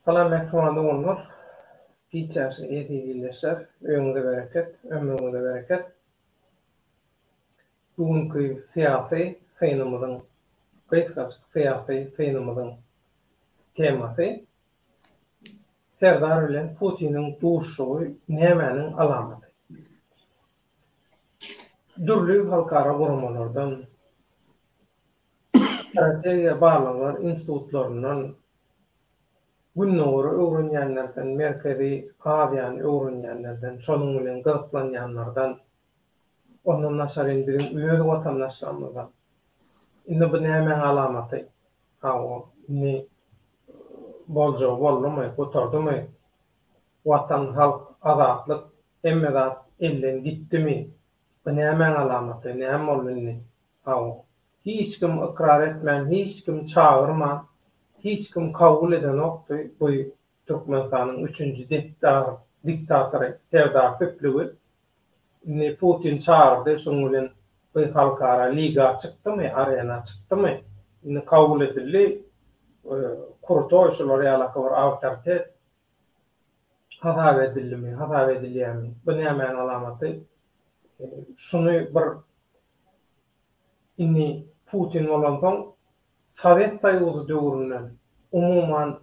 Salam mähriban doganlar! Giç ýaşly eziz ildeşler! Öýüňize bereket, ömrüňize bereket! Bu günki syýasy synymyzyň, gysgajyk syýasy synymyzyň temasy Serdar bilen Putiniň duşuşygy nämäniň alamaty? Dürli halkara guramalardan, strategiýa barlaglar institutlaryndan, Gündogary öwrenýänlerden, Merkezi Aziýany öwrenýänlerden, şonuň bilen gyzyklanýanlardan, ondan daşaryn biziň öz watandaşlarymyzdan, Indi bu nämäň alamaty? Hawa, indi boljagy boldumy, gutardymy? Watan, halk, azatlyk, hemme zat elden gitdimi? Bu nämäň alamaty, näme boldy indi? Hawa, hiç kim ykrar etmän, hiç kim çagyrman, hiç kim kabul edenokdy bu Türkmenistanyň üçünji diktatory Serdar Süplügi. Indi Putin çagyrdy, şuň bilen bu halkara liga çykdymy, arena çykdymy? Indi kabul edildi, krutoý şular ýalaky bir awtoritet hasap edildimi, hasap edilýärmi? Bu nämäň alamaty? Şuny bir Indi Putin bolansoň Sowet Soýuzy döwründen, umuman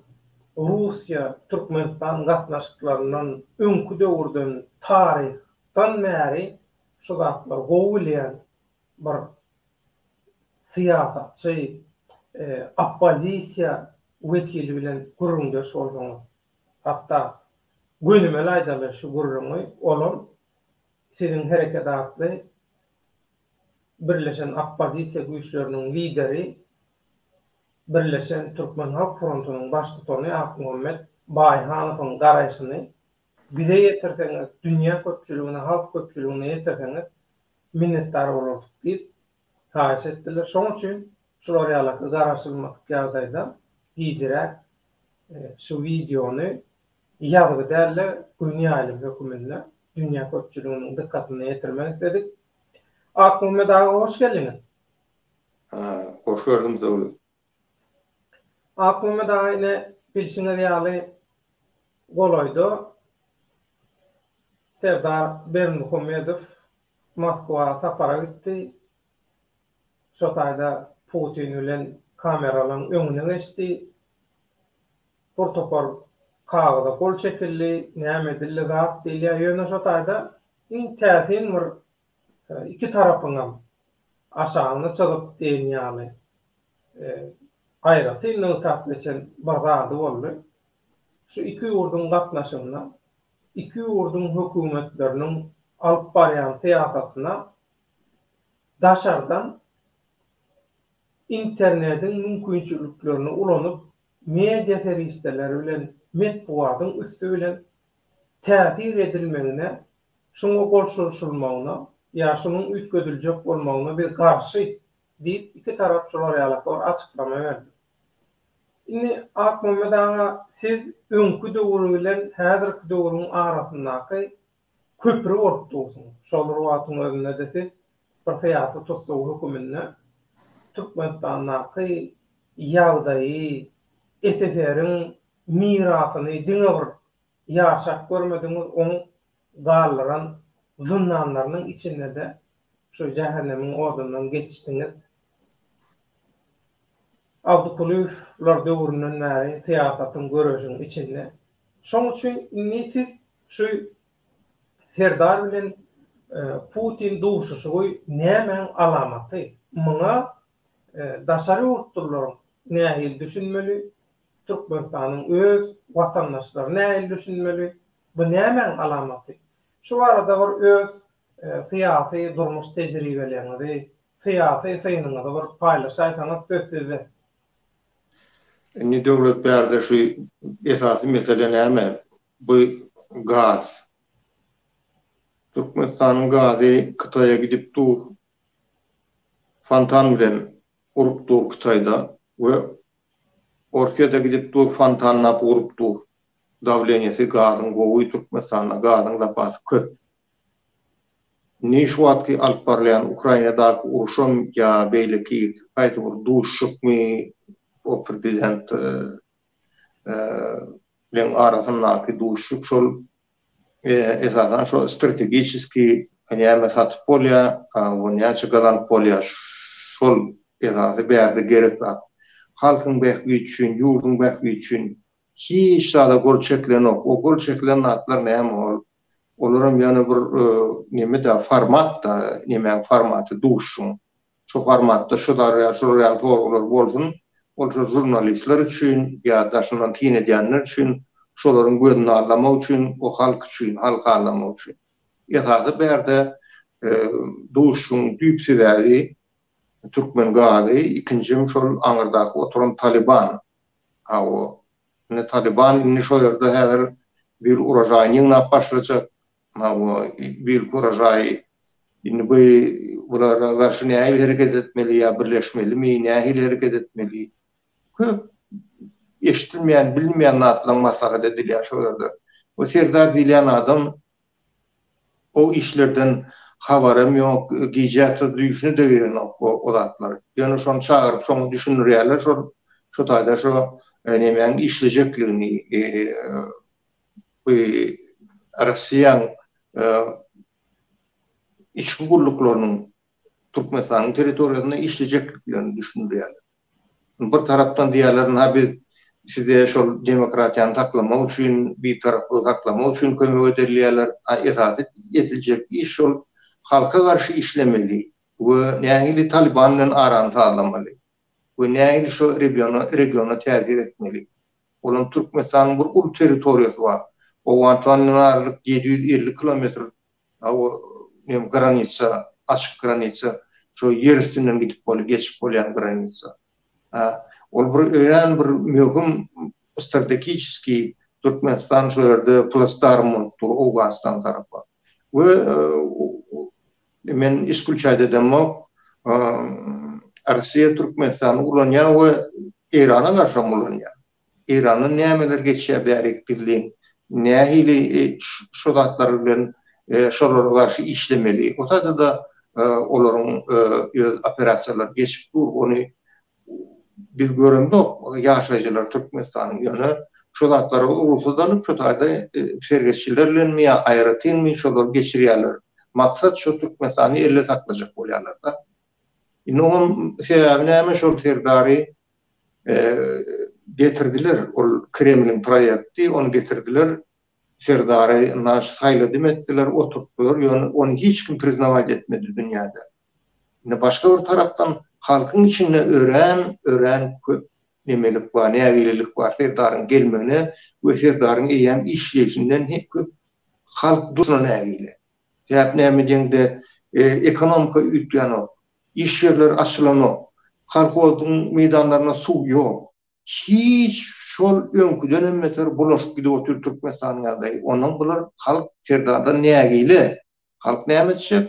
Russiýa, Türkmenistan gatnaşyklaryndan öňki döwürden, taryhdan bäri şu zatlary gowy bilýän bir syýasatçy, oppozisiýa wekili bilen gürrüňdeş bolsaňyz, hatda gönümel aýdaly şu gürrüňi, olam Siziň hereket atly Birleşen oppozisiýa güýçleriniň lideri, Birleşen Türkmen Halk Frontunyň baştutany Akmuhammet Baýhanowyň garaýşyny bize ýetirseňiz, dünýä köpçüligine, halk köpçüligine ýetirseňiz minnetdar bolardyk diýip, haýyş etdiler. Şonuň üçin şular ýalaky garaşylmadyk ýagdaýda gijiräk şu wideony ýazgy däl-de, göni ýaýlym höküminde dünýä köpçüliginiň dykgatyna ýetirmek isledik. Akmuhammet aga hoş geldiňiz. Hoş gördüm Döwlet. Akmuhammet aga ine bilşiňiz ýaly golaýda Serdar Berdimuhamedow Moskwa sapara gitdi. Şo taýda Putin bilen kameralaryň öňüne geçdi. Bir topar kagyza gol çekildi, näme edildi zat diýilýär. Ýöne şo taýda iň täsin bir iki tarapyňam aşagyny çyzyp diýen ýaly aýratyn nygtap geçen bir zady boldy. Şu iki ýurduň gatnaşygyna, iki ýurduň hökümetleriniň alyp barýan syýasatyna daşardan internediň mümkinçiliklerini ulanyp, media serişdeleri bilen, metbugatyň üsti bilen täsir edilmegine, şuňa goşulyşylmagyna ýa şunuň üýtgediljek bolmagyna biz garşy diýip, iki tarap şular ýalak bir açyklama berdi. Indi Akmammet aga siz öňki döwür bilen häzirki döwrüň arasyndaky köpri bolup dursuňyz. Şol bir wagtyň özünde-de siz bir syýasy tussag höküminde Türkmenistandaky ýagdaýy, SSR-iň mirasyny diňe bir ýaşap görmediňiz, oň galdyran zyndanlarynyň içinde-de şu jähennemiň odundan geçdiňiz. Abdykulyýewler döwründen bäri syýasatyň, göreşiň içinde. Şoň üçin indi siz şu Serdar bilen Putin duşuşygy nämäň alamaty? Muňa daşary ýurtlylaryň nähili düşünmeli? Türkmenistanyň öz watandaşlary nähili düşünmeli? Bu nämäň alamaty? Şu barada bir öz syýasy durmuş tejribeleriňizi, syýasy synyňyzy bir paýlaşaýsaňyz söz sizde. Indi döwlet bärde şu esasy mesele näme? Bu gaz. Türkmenistanyň gazy Hytaýa gidip dur. Fontan bilen urup dur Hytaýda we Orsýede gidip dur fontanlap urup dur. Dawleniýesi gazyň gowy Türkmenistanda gazyň zapasy köp. Indi şu wagtky alyp barylýan Ukrainadaky urşam ýa beýleki haýsy bir duşuşykmy o prezident. Bilen arasyndaky duşuşyk şol esasan şo strategiçeskiý näme satyp bolýa we näçe gazanyp bolýa şol esasy bärde gerek zat. Halkyň bähbidi üçin, ýurduň bähbidi üçin hiç zada gol çekilenok. O gol çekilen zatlar näme ol? Olaram ýöne bir neme-de format-da, nemäň formaty duşuşygyň. Şu formatda şu ýaly şular ýaly soraglar bolsun, ol şo žurnalistler üçin ýa daşyndan syn edýänler üçin, şolaryň gözüni aldamak üçin, o halk üçin, halky aldamak üçin. Esasy bärde duşuşygyň düýp sebäbi türkmen gazy, ikinjim şol aňyrdaky oturan Talyban. Hawa, indi Talyban indi şo ýerde häzir bir uražaýyny ýygnap başlajak. Hawa, bir kuražaý indi bu bulara garşy nähili hereket etmeli ýa birleşmelimi, nähili hereket etmeli? Köp eşidilmeýän, bilinmeýän zatlaryň maslahat edilýär şo ýerde. Bu Serdar diýilýän adam o işlerden habaram ýok, gije ýatsa düýşüne-de girenok o zatlar. Ýöne şony çagyryp şoňa düşündirýärler şol şo taýda şo nemäň işlejekligini bu Russiýanyň içki gulluklarynyň Türkmenistanyň territoriýasynda işlejekliklerini düşündirýärler. Bir tarapdan diýýärler, ynha biz size şol demokratiýany saklamak üçin, bitaraplygy saklamak üçin kömek edeli diýýärler. A esasy ediljek iş şol halka garşy işlemeli we nähili Talyban bilen arany sazlamaly we nähili şo regiona regiona täsir etmeli. Olam Türkmenistanyň bir uly territoriýasy bar. Owganystandan aralyk 750 kilometr nem granitsa, açyk granitsa, şo ýer üstünden gidip bol, geçip bolýan granitsa. Ol bir örän bir möhüm strategiçeskiý Türkmenistan şo ýerde plasdarm bolup dur Owganystan tarapa. We men isklýuçaýt edemok, Russiýa Türkmenistany ulanýar we Eýrana garşam ulanýar. Eýrandan nämeler geçýär bärik gizlin, nähili şu zatlar bilen şolara garşy işlemeli. O taýda-da olaryň öz operasiýalary geçip dur, ony biz göremzok ýaşaýjylar Türkmenistanyň ýöne şu zatlara rugsat alyp şu taýda serhetçiler bilenmi ýa aýratynmy şolary geçirýärler. Maksat şu Türkmenistany elde saklajak bolýarlarda. Indi oňam sebäbi näme şol Serdary getirdiler ol Kremliň proýekti ony getirdiler Serdary naş saýladym etdiler oturtdylar ýöne ony hiç kim priznawat etmedi dünýäde. Indi başga bir tarapdan halkyň içinde örän örän köp nemelik bar nägilelik bar Serdaryň gelmegine we Serdaryň eýýäm işleýşinden köp halk durşuna nägile. Sebäp näme diýeňde ekonomika üýtgänok iş ýerleri açylanok kolhozyň meýdanlarynda suw ýok. Hiç şol öňküdenem beter bulaşyp gidip otyr Türkmenistanyň ýagdaýy. Ondan bular halk Serdardan nägile. Halk näme etjek?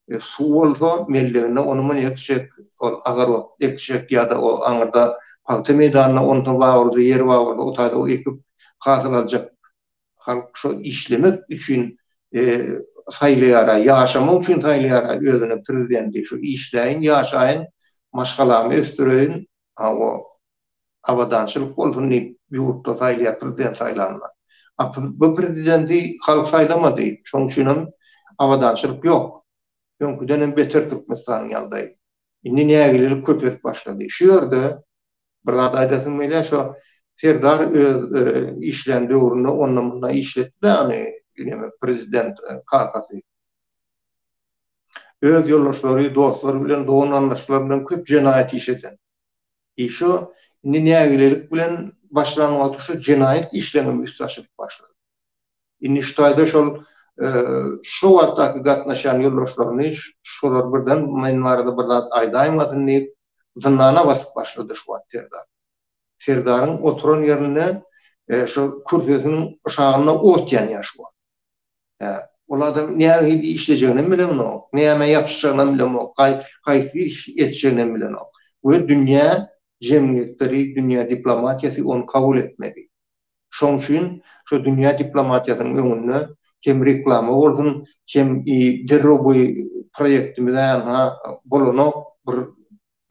E, suw bolsa melleginde ony muny ekjek, ol agarot ekjek ýa-da o aňyrda pagta meýdanynda onsa bar bolsa, ýeri bar bolsa o taýda o ekip hasyl aljak. Halk şo işlemek üçin e, saýlaýar-a, ýaşamak üçin saýlaýar-a özüne prezidenti. Şo işläýin, ýaşaýyn, maşgalamy ösdüreýin, Hawa, abadançylyk bolsun diýip ýurtda saýlaýar prezident saýlanda. A bu prezidenti halk saýlamady, şonuň üçin hem abadançylyk ýok. Öňküden hem beter Türkmenistanyň ýagdaýy. Indi nägilelik köpelip başlady. Şu ýerde bir zat aýdasym gelýär, şo Serdar öz işlän döwründe onda-munda işletdi-dä ony neme prezident kakasy. Öz ýoldaşlary, dostlary bilen, dogan-garyndaşlary bilen köp jenaýat iş eden. I şu indi nägilelik bilen başlan wagty şu jenaýat işleriniň üsti açylyp başlady. Indi şu taýda şol şu wagtdaky gatnaşýan ýoldaşlaryny şolar birden men barada bir zat aýdaýmasyn diýip zyndana basyp başlady şu wagt Serdar. Serdaryň oturan ýerinde şol kürsüsiniň yşagynda ot ýanýar şu wagt. Hä, ol adam nähili işlejeginem bilenok, nämä ýapyşjagynam bilenok, haýsy iş etjeginem bilenok. We dünýä jemgyýetleri, dünýä diplomatiýasy ony kabul etmedi. Şoň üçin şo dünýä diplomatiýasynyň öňünde hem reklama bolsun, hem derrew bu proýektimiz-ä ynha bolanok, bir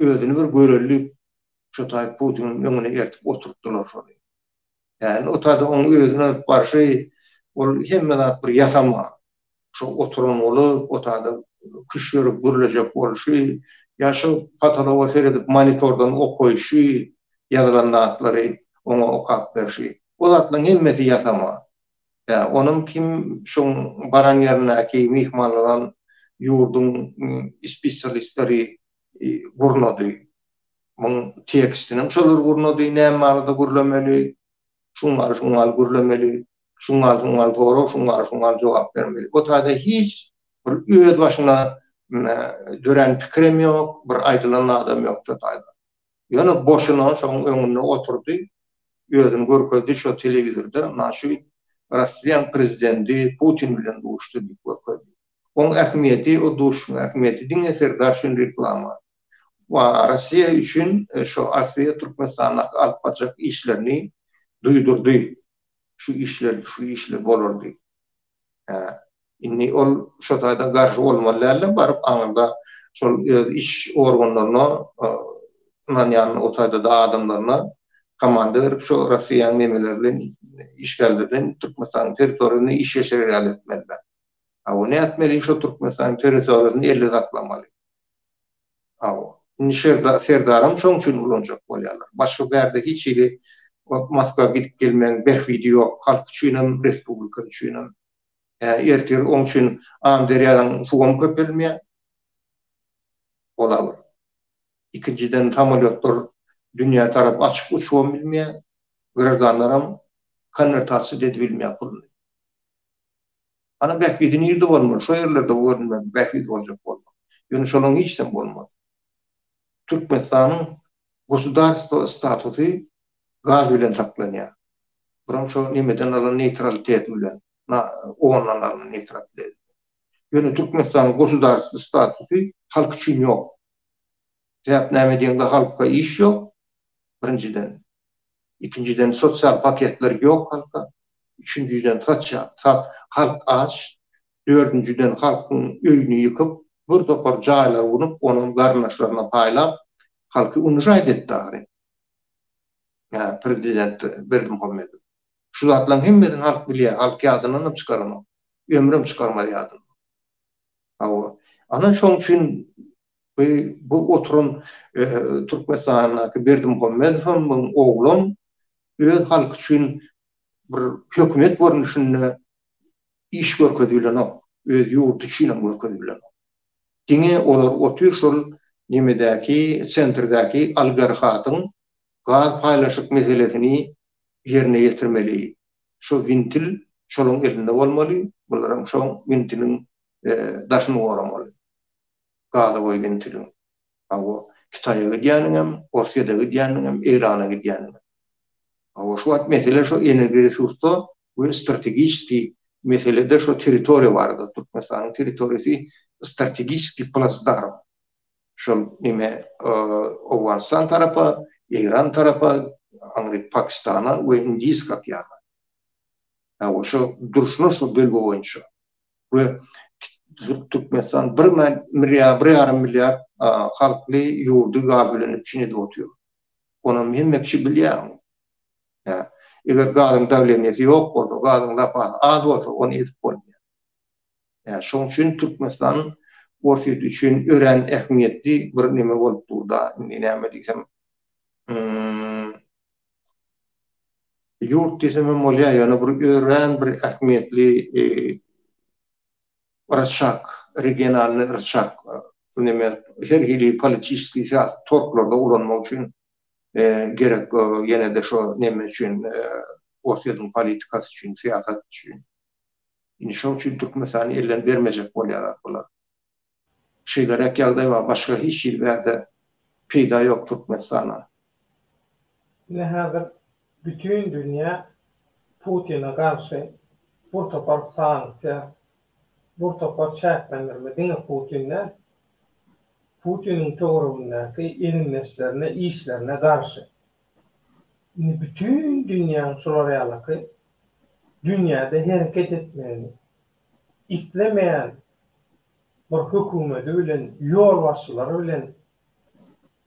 özüni bir göreli diýip, şo taýy Putiniň öňüne ertip oturtdylar şony. Ýani o taýda oň özüni alyp barşy ol hemme zat bir ýasama. Şo oturan bolup, o taýda küşgürip gürlejek bolşy, ýa şo potologa seredip monitordan okaýşy, ýazylan zatlary oňa okap berşi. O zatlaryň hemmesi ýasama. Ýa onam kim şoň baran ýerindäki myhmanlanan ýurduň spesialistleri gurnady. Muň tekstinem şolar gurnady, näme barada gürlemeli, şuňňaly şuňňaly gürlemeli, şuňňaly şuňňaly sorag, şuňňaly şuňňaly jogap bermeli. O taýda hiç bir öz başyna dörän pikirem ýok, bir aýdylan zadam ýok şo taýda. Ýöne boşuna şoň öňünde oturdy, özüni görkezdi şo telewizorda, na şu Russiýaň prezidenti Putin bilen duşdy diýip görkezdi. Oň ähmiýeti, o duşuşygyň ähmiýeti diňe Serdar üçin reklama. Wa Russiýa üçin şo Russiýa Türkmenistandaky alyp barjak işlerini duýdurdy. Şu işler, şu işler bolar diýip. Hä. Indi ol şo taýda garşy bolmaly däldi, baryp aňyrda şol öz iş organlaryna ynanýan o taýda-da adamlaryna komanda berip şo Russiýanyň nemeleri bilen işgärleri bilen Türkmenistanyň territoriýasynda iş geçirer ýaly etmeliler. Hawa nätmeli şo Türkmenistanyň territoriýasyny elde saklamaly. Hawa. Indi Şerda Serdaram şoň üçin ulanjak bolýarlar. Başga bärde hiç hili Moskwa gidip gelmegiň bähbidi ýok. Halk üçinem, respublika üçinem. Hä, ertir oň üçin Amyderýanyň suwam köpelmeýär. Ola bir. Ikinjiden samolýotlar dünýä tarap açyk uçubam bilmeýär. Graždanlaram konwertasiýa-da edibilmeýär puluny. Ana bähbidi nirde bolmaly? Şo ýerlerde görünmeli bähbit boljak bolsa. Ýöne şolaň hiçsem bolmaz. Türkmenistanyň gosudarstwo statusy gaz bilen saklanýar. Buram şo nemeden alan neýtraliteti bilen, ondan alan neýtraliteti. Ýöne Türkmenistanyň gosudarstwo statusy halk üçin ýok. Sebäp näme diýeňde halka iş ýok, birinjiden. Ikinjiden sosial paketler ýok halka. Üçünjiden sosial halk aç. Dördünjiden halkyň öýüni ýykyp, bir topar jaýlar gurup, onam garyndaşlaryna paýlap, halky unžaýt etdi ahyryn. Hä, prezident Berdimuhamedow. Şu zatlaryň hemmesini halk bilýär, halk ýadyndanam çykaranok. Ömrem çykarmaz ýadyndan. Hawa. Ana şoň üçin bu bu oturan Türkmenistandaky Berdimuhamedowam bu oglam öz halky üçin bir hökümet görnüşinde iş görkezibilenok. Öz ýurdy üçinem görkezibilenok. Diňe olar otyr şol nemedäki sentrdäki oligarhatyň gaz paýlaşyk meselesini ýerine ýetirmeli. Şo wintil şolaň elinde bolmaly, bularam şoň wintiliň daşyny goramaly. Gazowoý wintiliň. Hawa, Kitaýa gidýäniňem, Orsýede gidýäniňem, Eýrana gidýäniňem. Hawa, şu wagt mesele şo energoresursda we strategiçeskiý meselede şo territoriýa barada. Türkmenistanyň territoriýasy strategiçeskiý plasdarm. Şol neme Owganystan tarapa, Eýran tarapa, aňry Pakistana we Indiysk okeana. Hawa, şo durşuna şo bölge boýunça. We Türkmenistan bir milliard, bir ýarym milliard halkly ýurdy gaz bilen üpjün edip otyr. Onam hemme kişi bilýär. Eger gazyň dawleniýesi ýok bolsa, gazyň zapasy az bolsa, ony edip bolmaýar. Şonuň üçin Türkmenistan Orsýet üçin örän ähmiýetli bir neme bolup dur-da, indi näme diýsem, ýurt diýsem hem bolýar, ýöne bir örän bir ähmiýetli ryçak, regionalnyý ryçak, neme, her hili politiçeskiý, syýasy torklarda ulanmak üçin gerek, ýene-de şo neme üçin, Orsýetiň politikasy üçin, syýasat üçin. Indi şoň üçin Türkmenistany elden bermejek bolýarlar bular. Şeýleräk ýagdaý bar, başga hiç hili bärde peýda ýok Türkmenistana. Ine häzir bütin dünýä Putine garşy bir topar sanksiýa, bir topar çäklendirme diňe Putin däl, Putiniň töweregindäki egindeşlerine, işlerine garşy. Indi bütin dünýäň şular ýalaky dünýäde hereket etmegini islemeýän bir hökümedi bilen, ýolbaşçylary bilen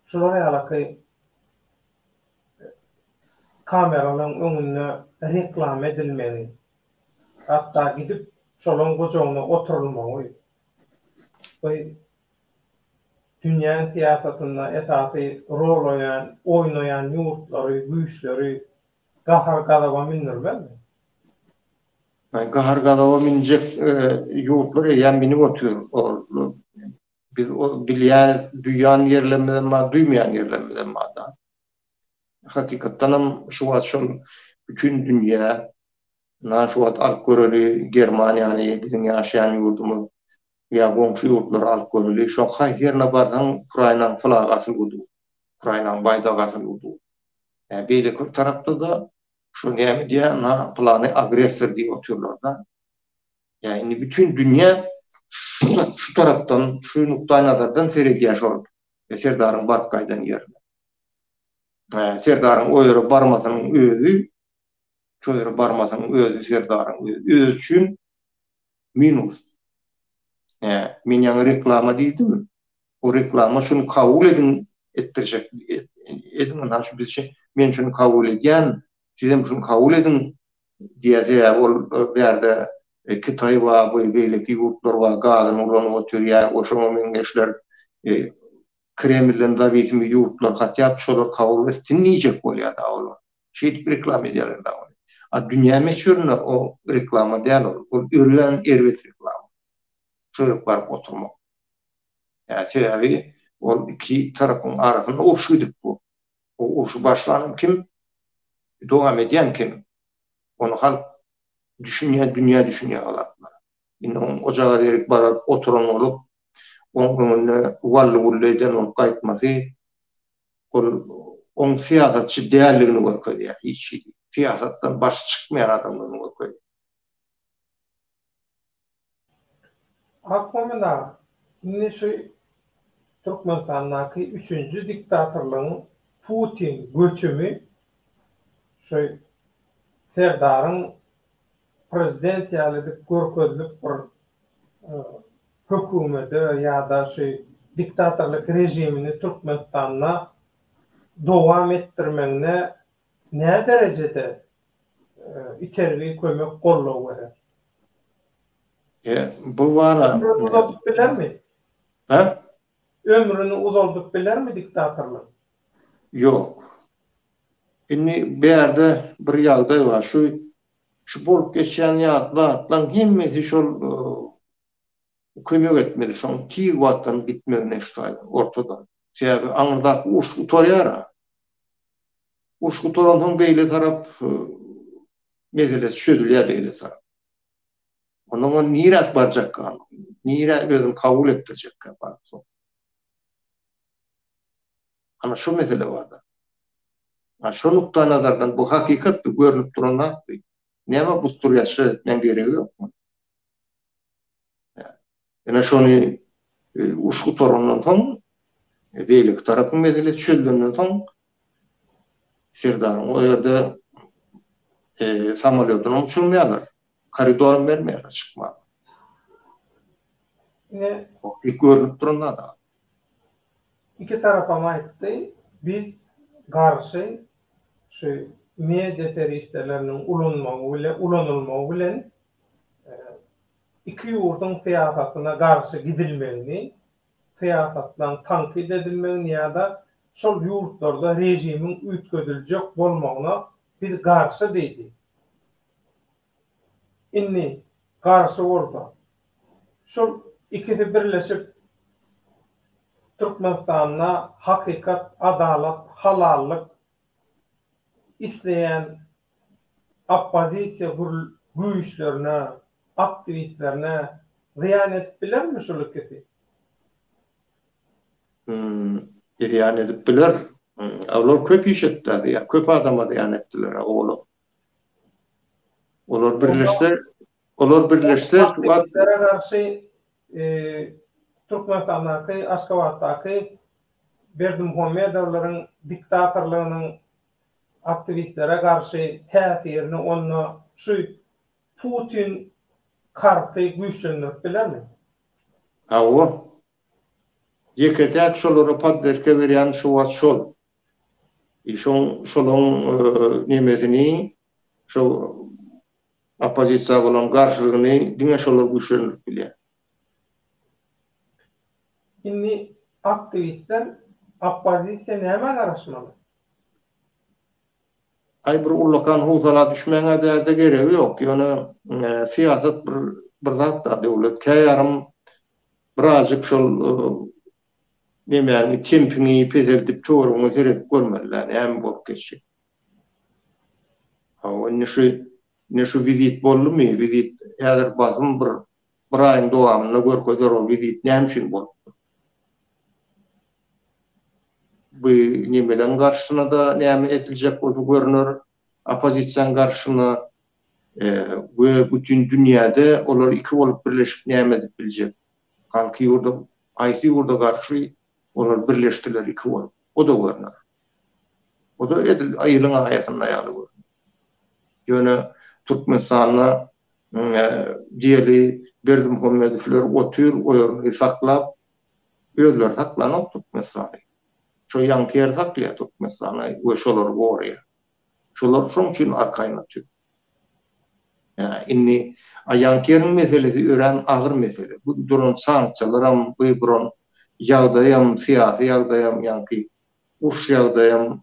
şular ýalaky. kameralaryň öňünde reklama edilmegi, hatda gidip şolaryň gujagyna oturylmagy bu dünýäň syýasatynda esasy rol oýan oýnaýan ýurtlary, güýçleri gahar-gazaba mündürmezmi? Gahar-gazaba münjek ýurtlar eýýäm münüp otyr. Biz bilýän, duýýan ýerlerimizem bar, duýmaýan ýerlerimizem bar-da. Hakykatdanam şu wagt şol bütin dünýä, ynha şu wagt alyp göreli Germaniýany, biziň ýaşaýan ýurdumyz ýa goňşy ýurtlary alyp göreli, şo haýsy ýerine barsaň Ukrainanyň flagy asylgy dur, Ukrainanyň baýdagy asylgy dur. Beýleki bir tarapda-da Şu näme diýýär, ynha, pylany agressor diýip otyrlar-da. Ýa indi bütin dünýä şu şu tarapdan, şu nukdaýnazardan seredýär şol Serdaryň baryp gaýdan ýerine. Serdaryň o ýere barmasynyň özi, şo ýere barmasynyň özi Serdaryň özi üçin minus. Hä, men ýaňy reklama diýdim. O reklama şuny kabul ediň etdirjek ediň ynha şu biz men şuny kabul edýän, sizem şuny kabul ediň diýýär. Sebäbi ol bärde Kitaý bar, bu beýleki ýurtlar bar, gazyny ulanyp otyrýar we şoňa meňzeşler Kremlden zawisimi ýurtlar hatýap şolar kabul etsin diýjek bolýar da olar. Şeýdip reklama edýärler da ony. A dünýä möçberinde o reklama däl ol. Ol örän erbet reklama. Şo ýere baryp oturmak. Ýa sebäbi ol iki tarapyň arasynda uruş gidip dur. O urşy başlanam kim? Dowam edýän kim? Ony halk düşünýär, dünýä düşünýär o zatlara. Indi oň ojaga derek baryp oturan bolup, oň öňünde wally-wully eden bolup gaýtmasy ol oň syýasatçy däldigini görkezýär hiç hili. Syýasatdan başy çykmaýan adamdygyny görkezýär. Akmamyt aga, indi şu Türkmenistandaky üçünji diktatorlygyň Putin göçümi şu Serdaryň prezident ýaly edip görkezilip bir hökümede ýa-da şu diktatorlyk režimini Türkmenistanda dowam etdirmegine näderejede itergi, kömek, goldaw berer? E, bu bara Ömrüni uzaldyp bilermi? Hä? Ömrüni uzaldyp bilermi diktatorlyk? Ýok. Indi bärde bir ýagdaý bar. Şu şu bolup geçýän zatlaryň hemmesi şol kömek etmeli şoň tiz wagtdan gitmegine şu taýdan ortadan. Sebäbi aňyrdaky uruş gutarýar-a. Uruş gutaransoň beýle tarap meselesi çözülýär beýle tarap. Ondan ol niräk barjakka, nirä özüni kabul etdirjekkä baryp soň. Ana şu mesele barda. Ha şu nukdaýnazardan bu hakykat bu görnüp duran zat bu. Näme busdurýaşlar etmäň geregi ýok muny. Ine şony uruş gutarandan soň beýleki tarapyň meselesi çözülenden soň Serdaryň o ýerde samolýotyny uçurmaýarlar. Koridoram bermeýärler çykmaga. Ine görnüp duran zat. Iki tarapam aýtdy, biz garşy şu media serişdeleriniň ulanmagy bilen ulanylmagy bilen iki ýurduň syýasatyna garşy gidilmegini, syýasatlaryň tankyt edilmegini ýa-da şol ýurtlarda režimiň üýtgediljek bolmagyna biz garşy diýdi. Indi garşy bolsa, şol ikisi birleşip Türkmenistanda hakykat, adalat, halallyk isleýän oppozisiýa güýçlerine, aktiwistlerine zyýan edip bilermi şul ikisi? Zyýan edip biler. Olar köp iş etdi, köp adama zyýan etdiler olar. Olar birleşse, olar birleşse şu wagt Aktiwistlere garşy Türkmenistandaky, Aşgabatdaky Berdimuhamedowlaryň diktatorlygynyň aktiwistlere garşy täsirini onda şu Putin karty güýçlendirip bilermi? Hawa. Ýeke-täk şolara podderka berýän şu wagt şol. Şoň şolaň nemesini şo oppozisiýa bolan garşylygyny diňe şolar güýçlendirip bilýär. Indi aktiwistler oppozisiýa nämä garaşmaly? Aý bir ullakan howsala düşmäň-ä bärde geregi ýok. Ýöne syýasat bir bir zat-da döwlet. Käýarym birazjyk şol nemäňi tempiňi peseldip töweregiňe seredip görmeli-dä näme bolup geçjek. Hawa indi şu indi şu wizit boldumy? Wizit häzir basym bir bir aýyň dowamynda görkezer ol wizit näme üçin bolupdyr. Bu nemeleň garşysyna-da näme ediljek bolsa görner, oppozisiýaň garşysyna we bütin dünýäde olar iki bolup birleşip näme edip biljek. Halky ýurda, haýsy ýurda garşy olar birleşdiler iki bolup, o-da görner. O-da edil ýylyň aýasynda ýaly görner. Ýöne Türkmenistanda diýeli Berdimuhamedowlar otyr, o ýerini saklap, özleri saklanok Türkmenistany. Şo ýaňky ýeri saklaýar Türkmenistany we şolary goraýar. Şolar şoň üçin arkaýyn otyr. Hä, indi a ýaňky ýeriň meselesi örän agyr mesele. Bu duran sanksiýalaram, bu duran ýagdaýam, syýasy ýagdaýam, ýaňky uruş ýagdaýam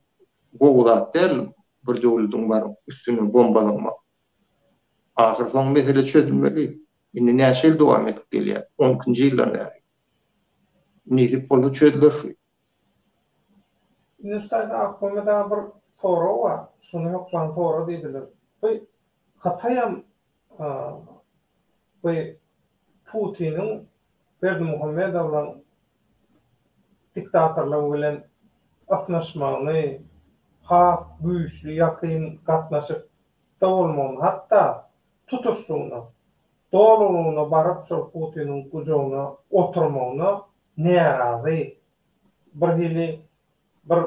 gowy zat däl bir döwlediň baryp üstüne bomba zyňmak. Ahyrsoňy mesele çözülmeli. Indi näçe ýyl dowam edip gelýär? On ikinji ýyldan bäri. Nesip bolsa çözüler şu. Indi şu taýda aklyma dagy bir sorag bar. Şuny hökman sora diýdiler. Bu Hytaýam bu Putiniň Berdimuhamedowlaň diktatorlygy bilen ysnyşmagyny, has güýçli ýakyn gatnaşykda bolmagyny, hatda tutuşlygyna, dolulygyna baryp şol Putiniň gujagyna oturmagyna närazy, birhili bir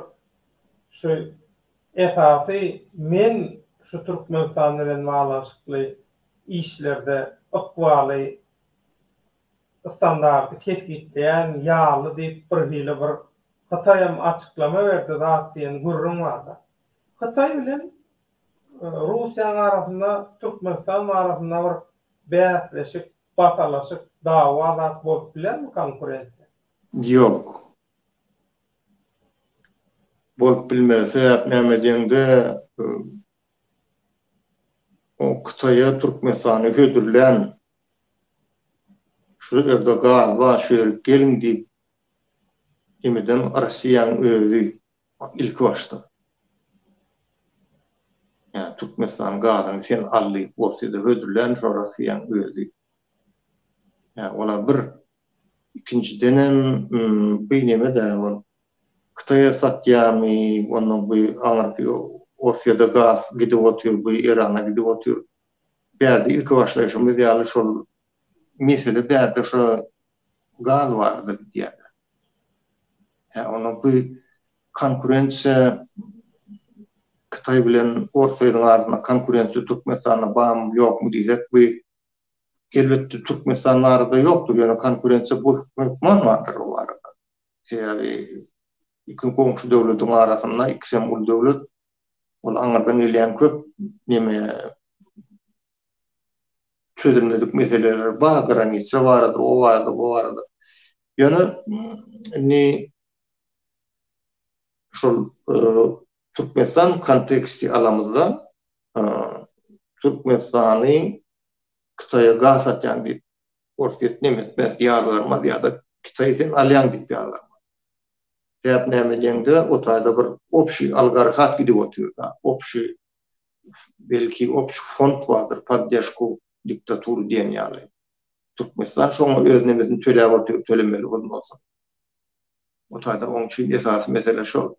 şu esasy men şu Türkmenistan bilen baglanyşykly işlerde ykbaly standarty kesgitleýän ýaly diýip birhili bir Hytaýam açyklama berdi zat diýen gürrüň barda. Hytaý bilen Russiýanyň arasynda Türkmenistan barasynda bir bäsleşik, basalaşyk, dawa zat bolup bilermi konkurensiýa? Ýok. Bolup bilmez. Sebäp näme diýeňde, o Hytaýa Türkmenistany hödürlän şu ýerde gaz bar, şu ýere geliň diýip emeden Rossiýanyň özi ilki başda. Ýa Türkmenistanyň gazyny sen al diýip Orsýede hödürlän şo Rossiýanyň özi. Ýa ola bir. Ikinjidenem bu neme-dä ol Hytaýa satýarmy, ondan bu aňyrky Orsýede gaz gidip otyr, bu Eýrana gidip otyr. Bärde ilki başlaýşymyz ýaly şol mesele bärde şo gaz barada gidýär-de. Hä, onda bu konkurensiýa Hytaý bilen Orsýetiň arasynda konkurensiýa Türkmenistanda barmy, ýokmy diýsek, bu elbetde Türkmenistan barada ýokdur, ýöne konkurensiýa bu hökman bardyr o barada. Sebäbi iki goňşy döwletiň arasynda ikisem uly döwlet, ol aňyrdan gelýän köp neme çözülmedik meseleler bar, granitsa barada, o barada, bu barada. Ýöne indi şol Türkmenistan konteksti alamyzda Türkmenistany Hytaýa gaz satýan diýip Orsýet neme etmez, ýazgarmaz ýa-da Hytaýy sen alýaň diýip ýazgarmaz. Sebäp näme diýeňde, o taýda bir obşi algarhat gidip otyr-da, obşi belki obşi fond bardyr poddežku diktatury diýen ýaly. Türkmenistan şoňa öz nemesini töläp otyr, tölemeli bolmasa. O taýda oň üçin esasy mesele şol.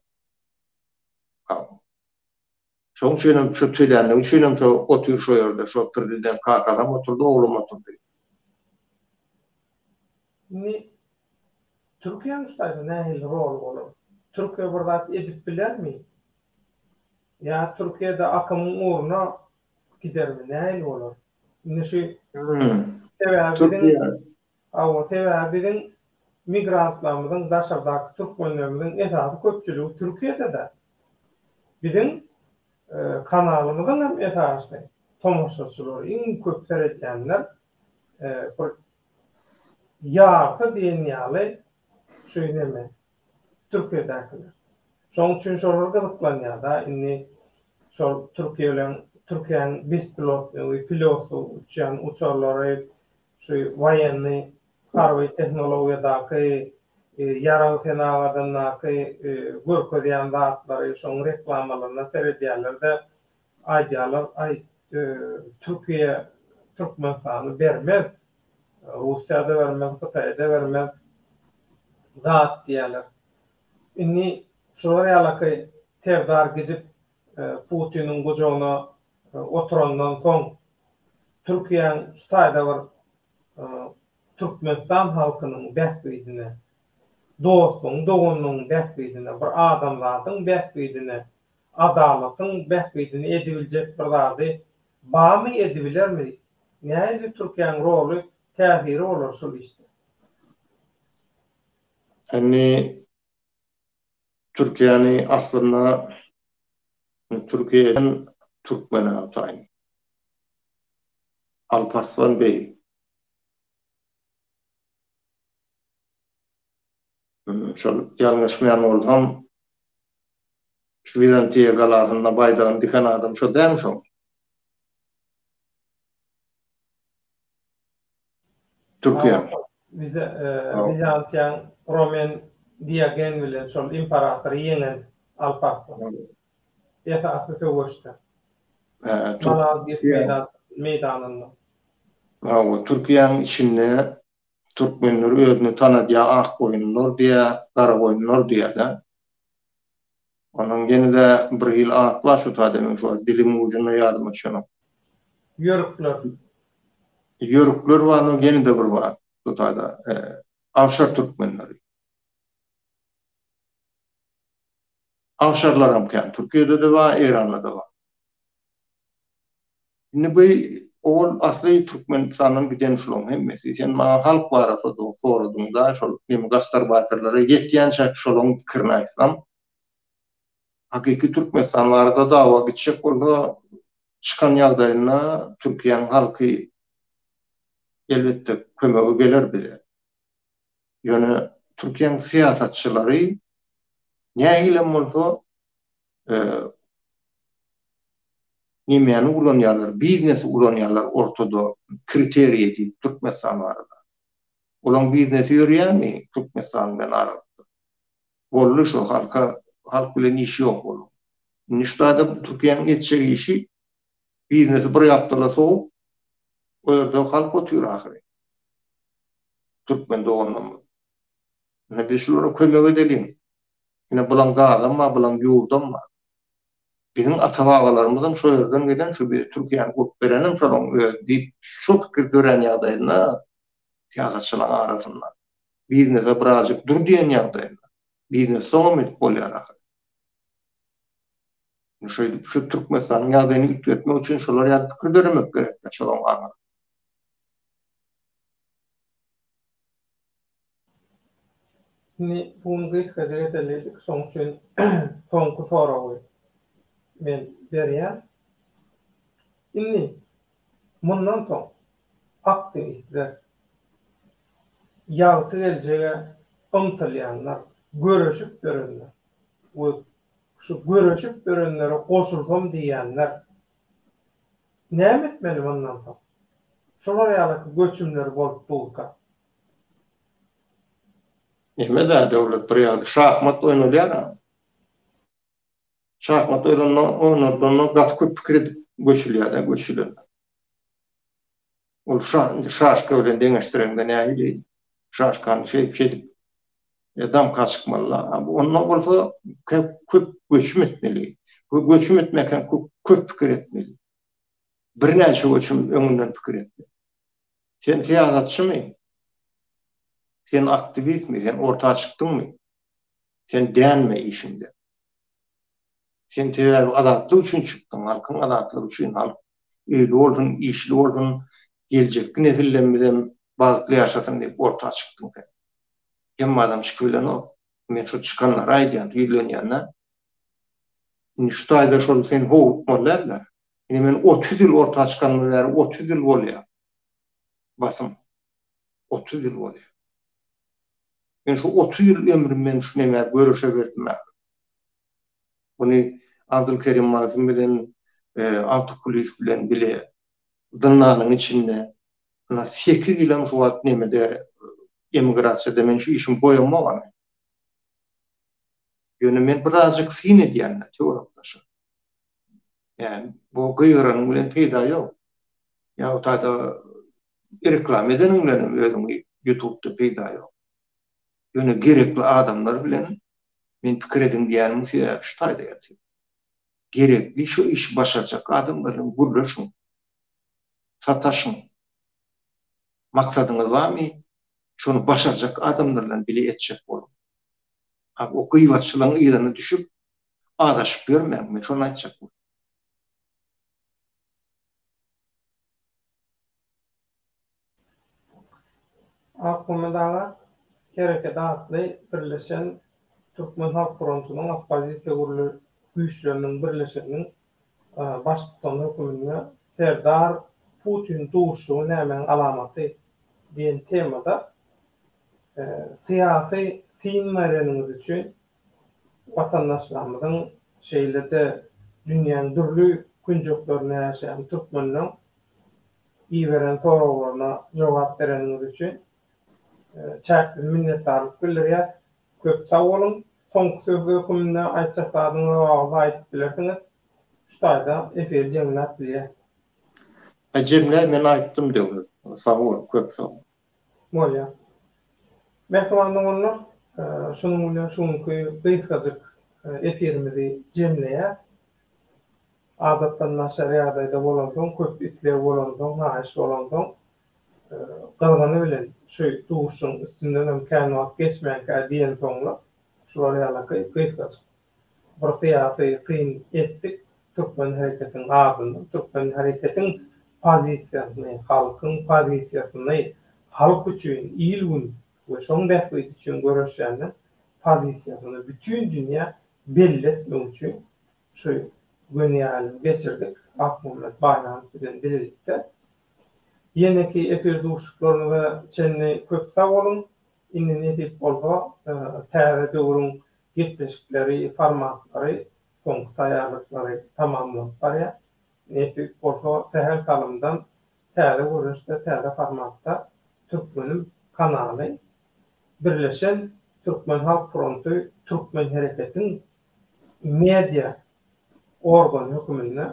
Şoň üçinem şo tölänligi üçinem şo otyr şo ýerde şo prezident kakasam oturdy oglam oturdy. Indi Türkiýäň şu taýda nähili roly bolar? Türkiýe bir zat edip bilermi? Ýa Türkiýede akymyň ugruna gidermi? Nähili bolar? Indi şu sebäbi biziň hawa sebäbi biziň migrantlarymyzyň daşardaky türkmenlerimiziň esasy köpçüligi Türkiýede-de. Biziň kanalymyzyň hem esasy tomaşaçylary, iň köp seredýänler bir ýarysy diýen ýaly şu neme Türkiýedäkiler. Şonuň üçin şolar gyzyklanýar-da, indi şol Türkiýe bilen Türkiýäniň bespilotnyý, pilotsyz uçýan uçarlary, şu woýennyý harby tehnologiýadaky, ýarag senagadyndaky görkezýän zatlary, şoň reklamalaryna seredýärler-de, aýdýarlar, aý, Türkiýe Türkmenistany bermez, Russiýa-da bermez, Hytaýa-da bermez zat diýýärler. Indi şular ýalaky Serdar gidip Putiniň gujagyna oturandan soň Türkiýäň şu taýda bir Türkmenistan halkynyň bähbidine, dostlugyň, doganlygyň bähbidine, bir adamzadyň bähbidine, adalatyň bähbidine edibiljek bir zady barmy, edibilermi? Nähili Türkiýäň roly, täsiri bolar şul işde? Indi Türkiýäni aslynda Türkiýeden türkmen agtaýyn. Alparslan beý. Şol ýalňyşmaýan bolsam şu Wizantiýa galasynda baýdagyny diken adam şo dälmi şoň? Türkiýäň. Wizantiýaň Romen Diogen bilen şol imperatory ýeňen Alparslan. Esasy söweşde. Malazgirt meýdanynda. Hawa, Türkiýäniň içinde türkmenler özüni tanadýar, akgoýunlar diýýär, garagoýunlar diýýär-de. Onuň ýene-de bir hili at bar şu taýda meň şu wagt dilimiň ujunda ýadyma düşenok. Ýörükler. Ýörükler bar, onuň ýene-de bir bar şu taýda. Awşar türkmenleri. Awşarlaram kän. Türkiýede-de bar, Eýranda-da bar. Indi bu owal asly Türkmenistandan giden şulaň hemmesi. Sen maňa halk barada soradyňda şol neme gastarbaýterlere ýetýänçäki şolaň pikirini aýtsam, hakyky Türkmenistan barada dawa gitjek bolsa çykan ýagdaýynda Türkiýäniň halky elbetde kömege geler bize. Ýöne Türkiýäniň syýasatçylary nähilem bolsa nemäni ulanýarlar, biznesi ulanýarlar ortada kriteriý diýip Türkmenistan barada. Olaň biznesi ýörýärmi Türkmenistan bilen aralykda? Boldy şo halka halk bilen işi ýok olaň. Indi şu taýda Türkiýäniň etjek işi biznesi bir ýapdala sowup o ýerde halk otyr ahyry. Türkmen doganlarymyz. Indi biz şulara kömek edeliň. Ine bulaň gazam bar, bulaň ýurdam bar. Biziň ata-babalarymyzam şo ýerden gelen, şu bize Türkiýäni gurup berenem şolaň özi diýip, şo pikir dörän ýagdaýynda syýasatçylaryň arasynda biznese birazjyk dur diýen ýagdaýynda, biznes soňam edip bolýar ahyry. Şeýdip şu Türkmenistanyň ýagdaýyny üýtgetmek üçin şolar ýaly pikir döremek gerek-dä şolaň aňynda. Indi bu gün gysgajyk edelidik, şoň üçin soňky soragy men berýän. Indi mundan soň aktiwistler, ýagty geljege ymtylýanlar, göreşip ýörenler we şu göreşip ýörenlere goşulsam diýýänler näme etmeli mundan soň? Şolar ýalyky göçümler bolup durka. Neme-dä Döwlet bir ýerde şahmat oýnalýar-a. Şahmat oýnanda oýnalanda gaty köp pikir edip göçülýär-dä göçülende. Ol şa şaşka bilen deňeşdireňde nähili şaşkany şeýdip şeýdip e, damka çykmaly-la. Onda bolsa köp köp göçüm etmeli. We göçüm etmek hem köp, köp pikir etmeli. Birnäçe göçüm öňünden pikir etmeli. Sen syýasatçymy? Sen aktiwistmi? Sen orta çykdyňmy? Sen dänme işiňden. Sen sebäbi azatlyk üçin çykdyň, halkyň azatlygy üçin, halk öýli bolsun, işli bolsun, geljekki nesillemizem bagtly ýaşasyn diýip orta çykdyň sen. Hemme adam çykybilenok. Men şu çykanlara aýdýan, ýüzlenýän-dä. Indi şu taýda şol sen howlukmaly däl-de. Indi men 30 ýyl orta çykanym bäri 30 ýyl bolýar. Basym. 30 ýyl bolýar. Men şu 30 ýyl ömrüm men şu nemä göreşe berdim ahyr. Muny Abdulkerim Magtym bilen, Alty Kulyýew bilen bile zyndanyň içinde ynha sekiz ýylam şu wagt nemede emigrasiýada men şu işimi goýamok-a men. Ýöne men birazjyk syn edýän-de töwerek-daşa. Ýa bu gygyranyň bilen peýda ýok. Ýa o taýda reklama edeniň bilen hem özüňi ýutubda peýda ýok. Ýöne gerekli adamlar bilen men pikir ediň diýýänimiň sebäbi şu taýda ýatyr. Gerekli şu işi başarjak adamlar bilen gürleşiň. Sataşyň. Maksadyňyz barmy? Şony başarjak adamlar bilen bile etjek boluň. A o gyýbatçylaryň yzyna düşüp azaşyp ýörmäň. Men şony aýtjak boldum. Akmammet aga, Hereket atly birleşen Türkmen Halk frontunyň oppozisiýa güýçleriniň birleşiginiň baştutany höküminde Serdar Putin duşuşygy nämäň alamaty diýen temada syýasy syn bereniňiz üçin watandaşlarymyzyň şeýle-de dünýäň dürli künjeklerinde ýaşaýan türkmenleň iberen soraglaryna jogap bereniňiz üçin çäksiz minnetdarlyk bildirýäs. Köp sag boluň. Soňky söz höküminde aýtjak zadyňyz bar bolsa aýdyp bilersiňiz. Şu taýda efiri jemläp bilýäs. Jemläý men aýtdym Döwlet. Sag bol, köp sag bol. Bolýar. Mähriban doganlar, şunuň bilen şu günki gysgajyk efirimizi jemleýäs. Adatdan daşary ýagdaýda bolansoň, köp isleg bolansoň, haýyş bolansoň, gyzgyny bilen şu duşuň üstündenem kän wagt geçmänkä diýensoňlar, şular ýalaky gysgajyk bir syýasy syn etdik Türkmen hereketiň adyndan, Türkmen hereketiň pozisiýasyny, halkyň pozisiýasyny, halk üçin, il-gün we şoň bähbidi üçin göreşýänleň pozisiýasyny bütin dünýä belli etmek üçin şu göni ýaýlymy geçirdik Akmuhammet Baýramow bilen bilelikde. Ýeneki efir duşuşyklarymyza çenli köp sag boluň. Indi nesip bolsa täze döwrüň gepleşikleri, formatlary, soňky taýýarlyklary tamamlanyp barýar. Nesip bolsa sähel salymdan täze görnüşde, täze formatda Türkmenim kanaly Birleşen Türkmen Halk Fronty Türkmen Hereketiň media organy höküminde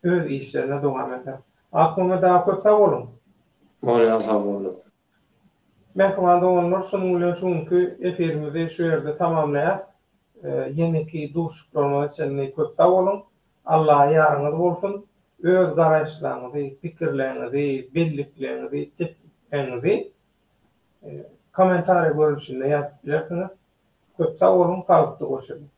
öz işlerine dowam eder. Akmuhammet aga köp sag boluň. Bolýar sag boluň. Mähriban doganlar şunuň bilen şu günki efirimizi şu ýerde tamamlaýas. Ýeneki duşuşyklarymyza çenli köp sag boluň. Alla ýaryňyz bolsun. Öz garaýyşlaryňyzy, pikirleriňizi, bellikleriňizi, tekliplerňizi kommentariýa görnüşinde ýazyp bilersiňiz. Köp sag boluň, saglykda görşeliň.